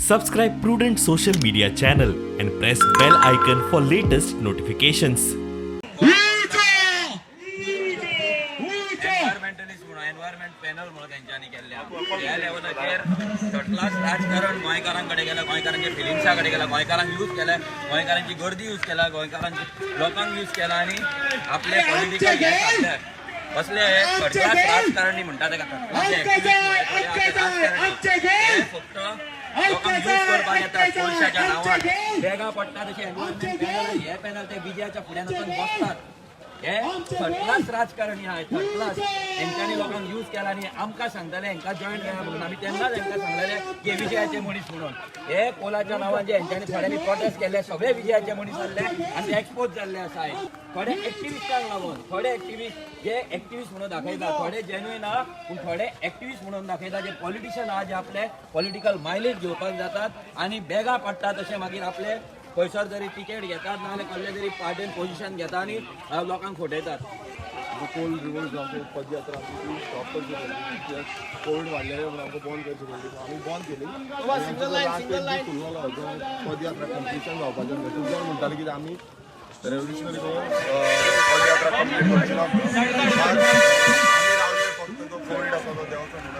Subscribe Prudent Social Media channel and press bell icon for latest notifications. Environmentalist म्हणून, environment panel म्हणून तेंच्यांनी केल्ले. ह्या लेवलाचेर थर्ड राजकारण गोंयकारां कडेन गेला, गोंयकारांच्या फिलिंग्सा कडेन गेला, गोंयकारांक यूज केला, गोंयकारांची गर्दी यूज केला, गोंयकारांची लोकांक यूज केला आनी आपले पॉलिटिकल हे साधले. कसले हे थर्ड क्लास राजकारणी म्हणटा तेका. थर्ड क्लास हे फक्त लोकांक यूज करपाक येतात पयशाच्या नांवान. बेगां पडटा तशें एनवायरमेंट पॅनल, हे पॅनल ते विजयाच्या फुड्यान वचून बसतात. हे थर्ड क्लास राजकारणी आहात, थर्ड क्लास. हेंच्यांनी लोकांक यूज केला आनी आमकां सांगताले हेंकां जॉयन केला म्हणून. आमी तेन्नाच हेंकां सांगलेले की विजयाचे मनीस म्हणून. हे कोलाच्या नांवान जे हेंच्यांनी थोड्यांनी प्रोटेस्ट केल्ले, सगळे विजयाचे मनीस आसले आनी ते एक्सपोज जाल्ले आसा आयज थोडे एक्टिविस्टांक लागून. थोडे एक्टिविस्ट जे एक्टिविस्ट म्हणून दाखयता, थोडे जेन्युइन आहा, पूण थोडे एक्टिविस्ट म्हणून दाखयता, जे पॉलिटिशियन आहा, जे आपले पॉलिटिकल मायलेज घेवपाक जातात आनी बेगां पडटा तशें मागीर आपले खंयसर तरी तिकेट घेतात, नाजाल्यार कसले तरी पार्टीन पोझिशन घेता आनी लोकांक फटयतात. कोल रिवोल्ट जावं, पदयात्रा आमची ती स्टॉप करची पडली कित्याक कोवीड वाडलेले म्हणून आमकां बंद करची पडली. सो आमी बंद केली. उरलेलो जो पदयात्रा कंप्लिशन जावपाचें आसलें, खूब जाण म्हणटाले की आमी रेव्होल्युशनरी करून पदयात्रा कंप्लीट करची ना. आमी रावले, फक्त तो कोवीड आसा तो देंवचो म्हणून.